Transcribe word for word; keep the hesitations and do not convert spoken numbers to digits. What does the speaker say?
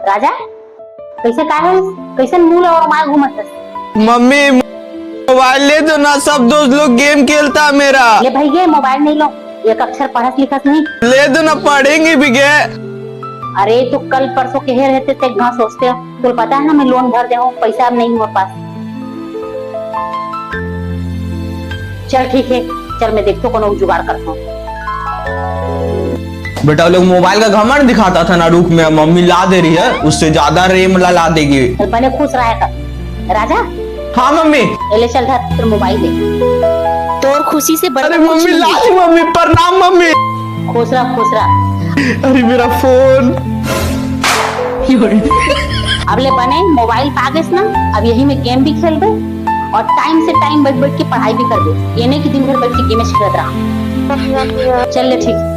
राजा, कैसे, का है? कैसन मुंह ला ओरमाए घूमत हस? मम्मी, मोबाइल ले दो ना, सब दोस्त लोग गेम खेलता है मेरा। ले भाई, ये मोबाइल नहीं लो, एक अक्षर पढ़स लिखस नहीं। ले दो ना, पढ़ेंगे भी गे। अरे, तू कल परसों के हेर हेते ते घास सोचते हो, तुझे पता है ना, मैं लोन भर दे हूँ, पैसा अब नहीं हुआ पास। चल ठीक है, चल मैं देखती हूँ, कोनो जुगाड़ करता हूँ। बेटा, वो लोग मोबाइल का घमंड दिखाता था ना रूप में, मम्मी ला दे रही है, उससे ज्यादा रेम ला, ला देगी। बने खुश रहा कर राजा। हाँ मम्मी। ए ले चल धर, फिर मोबाइल दे। तोर खुशी से बड़का अरे मम्मी, कुछ नहीं। लाज मम्मी, प्रणाम मम्मी। खुश रह, खुश रह। अरे मेरा फोन। अब ले बने मोबाइल पागेस ना, अब यही में गेम भी खेलबे और टाइम से टाइम बैठ बैठ के पढ़ाई भी करबे। ये नहीं कि दिन भर बैठ के गेम खेलत रहा। चल ले ठीक।